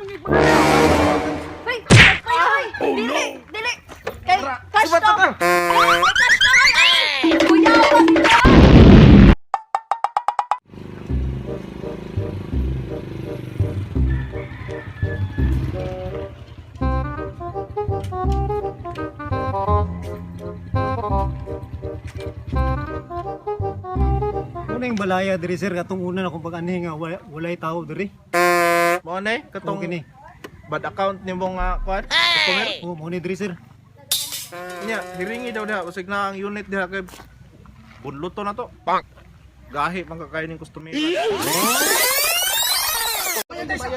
ninyo ipangalan. Hoy, hoy, hoy. Dili, dili. Kay cash Subat to. ka. Ay, cash to. Ay, kuyawan ka. Una yung balaya diri sir katong una na kung pag-anhi nga walay tao diri. Mo na eh, Katong katong kini. bad account nimo nga kuan. Customer. Oh, mo ni diri sir. Nya, hiringi daw diha basig na ang unit diha kay bunluto na to. Pang. Gahi man kakayo ning customer.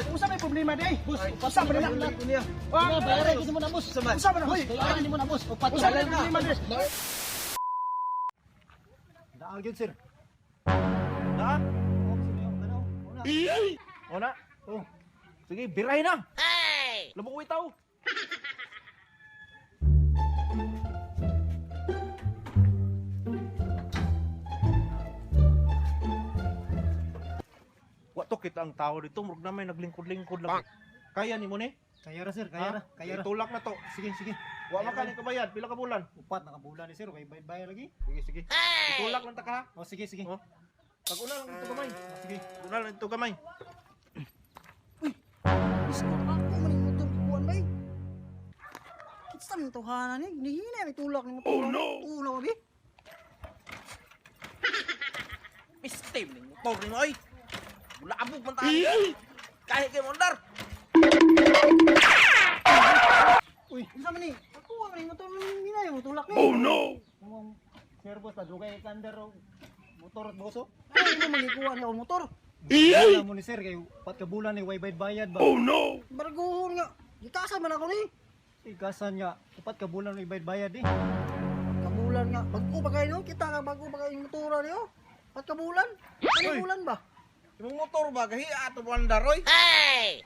Usa may problema day. Boss, usa man na. Bayaran gid mo na boss. Usa man na hoy. Bayaran nimo na boss. Usa man problema day. Daag yun sir. Na? Oh, sino yung tanaw? Una. Una. Oh, Sige, biray na. Hey! Labok itaw. Wa to kita ang tao dito, murag na may naglingkod-lingkod lang. Kaya nimo ni? Kaya ra sir, kaya ra, kaya ra. Itulak na to. Sige, sige. Wa man ka kabayad, pila ka bulan? Upat na ka bulan ni sir, kay bayad lagi. Sige, sige. Itulak lang ta ka ha. Oh, sige, sige. Oh. Pag-una lang ito gamay. Oh, sige. Una lang ito gamay. Isko ako man yung motor kuan bay. Kitsa man tuhanan ni, nihina may tulak ni motor. Oh no. Tulak abi. Mistim ning motor nimo oy. Bulabog man tayo. Kahit kay mondar. Uy, Unsa man ni? Ako man yung motor nihina yung tulak ni. oh no. Mong sir boss, padugay kay under og motor at boso. Ay, mo magikuha niya og motor. Wala mo ni sir kay upat ka bulan ni way bayad bayad ba. Oh no. Barguhon nga. Gikasan man ako ni. Ikasan nga upat ka bulan ni bayad bayad eh. Kabulan nga. Bag-o pa kayo no? Kita nga bago pa kayo yung motora niyo. At kabulan? Ano Uy. bulan ba? Imong motor ba gahi ato mondar oy. Hey!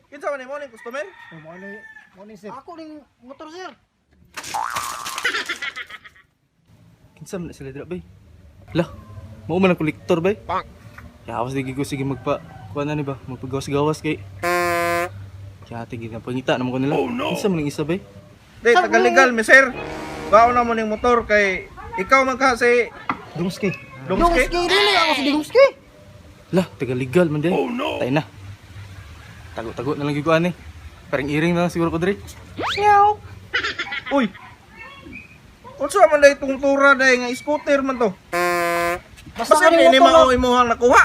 Kinsa man nimo ning customer? Oh, mo ni sir. Ako ning motor sir. Kinsa man na sila dira bay? Lah, mao man ang kolektor bay. Pang. Yawas di ko sige magpa kuan na ni ba, magpagawas-gawas kay. Kaya tingin na pangita naman ko nila. Oh no. Kinsa man ang isa bay? Di tagalegal mi sir. Baon na mo ning motor kay ikaw man ka si Dungski. Dongski. Dongski dili ako si Dongski. Lah, tagalegal man di. Oh no. Tay na. Tago-tago na lang gyud ko ani. Parang iring na lang siguro ko diri. Meow. Uy. Unsa man day tong tura day nga scooter man to? Basta Basta kaning ni motor mao imuhang nakuha.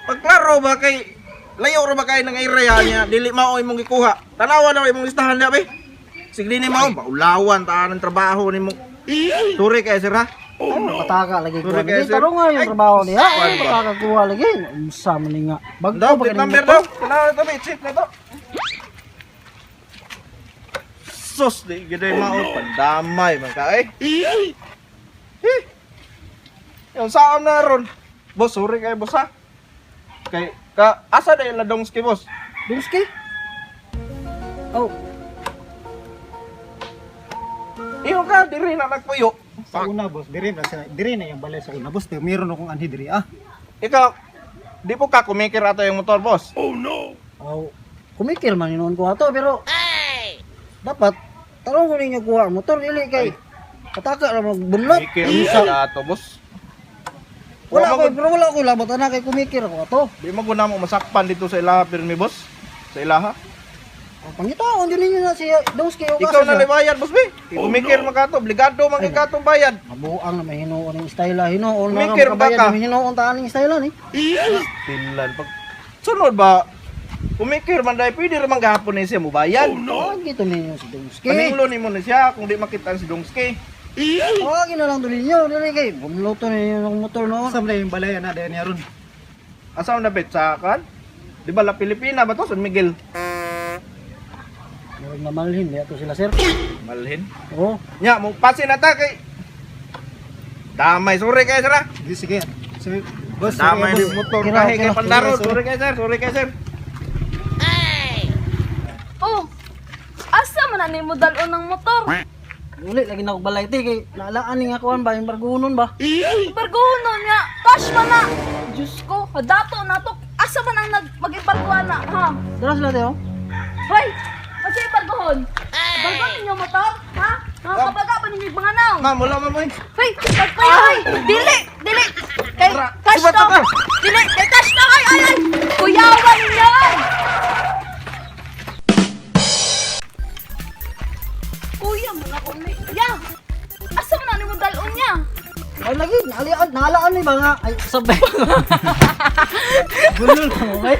Pagklaro ba kay layo ra ba kay nang area niya dili mao imong gikuha. Tanawa na imong listahan niya be. Sige ni mao baulawan ta ng trabaho nimo. Sorry kay sir ha. Oh, no. Pataka lagi Sorry kuha. kayo, Lagi sir. tarong nga yung Ay, trabaho niya. kuwan Ay, ba? pataka kuha lagi. Unsa man ni nga. Bago Daw, pa plate kaning number motor. daw. Tanawa na to be, check na to. Sus, di gid mao pandamay man ka eh. Eh. Yung saan na ron? Boss, sorry kay boss ha. Kay ka asa na yung ladongski boss? Dongski? Oh, Iyo ka diri na nagpuyo. Sa una boss, diri na sila, diri na yung balay sa una boss, pero meron akong anhi diri ah. Ikaw, di po ka kumikir ato yung motor, boss. oh. Kumikil man noon ko ato pero dapat tarong ko ninyo kuha ang motor dili kay pataka ra magbunlot. Kumikir sa ato, boss. Wala Wa ko man pero wala ko labot ana kay kumikir ako ato. Di mo guna mo masakpan dito sa ilaha pirmi, boss. Sa ilaha. Oh, pangitaon din ninyo na si Dongski o Ikaw na bayad, boss, be. Kumikir man ka to, obligado man kay ka tong bayad. Mabuang na may hinuon ang style ah. Hinuon na Kumikir ba makabayad ka? na may hinuon taan ang style ni. Tilan pag sunod ba? Kumikir man dai pwede ra man gahapon ni siya mo bayad. Oh, no. Gito ninyo si Dongski. Paninglo nimo ni siya kung di makita si Dongski. Tawagin na lang doon ninyo. Dili kay bumluto ninyo ng motor noon. Asa man na yung balay na dahil niya ron. Asa na bet sa kan? Di ba La Pilipina ba to San Miguel? Murag na malhin niya to sila sir. Malhin. Oo. Nya mo pasin na ta kay Damay, sorry kay sir. ah. Sige, sige. Sige, boss, sorry, Damay boss. ni motor Kira, kahi kay kira. pandaro. Sorry, Sorry kay sir, sorry kay sir. Oh, asa man na nimo dal-on ng motor? Uli lagi na ako balay ti kay naalaan ni nga kuan ba yung bargunon ba. Bargunon nga, cash man na. Diyos ko, dato na to. Asa man ang nag mag barkuhan na, ha? Dara sila tayo. Hoy! Unsa yung barkuhon? Barko ninyo motor? Ha? Nakakabaga ba ninyo yung mga naw? Ma'am, wala ma'am oy. Hoy! Pagpay! Hoy! Dili! Dili! Kay cash Subat to! ka. Dili! Kay cash to! Ay! Ay! Ay! Kuyawan ninyo! Ay! Kuya mo na kung may... Ya! Asa man na nimo dalon niya? Ay lagi, naalian, naalaan ni ba nga? Ay, sabay. Gulol ka mo, ay.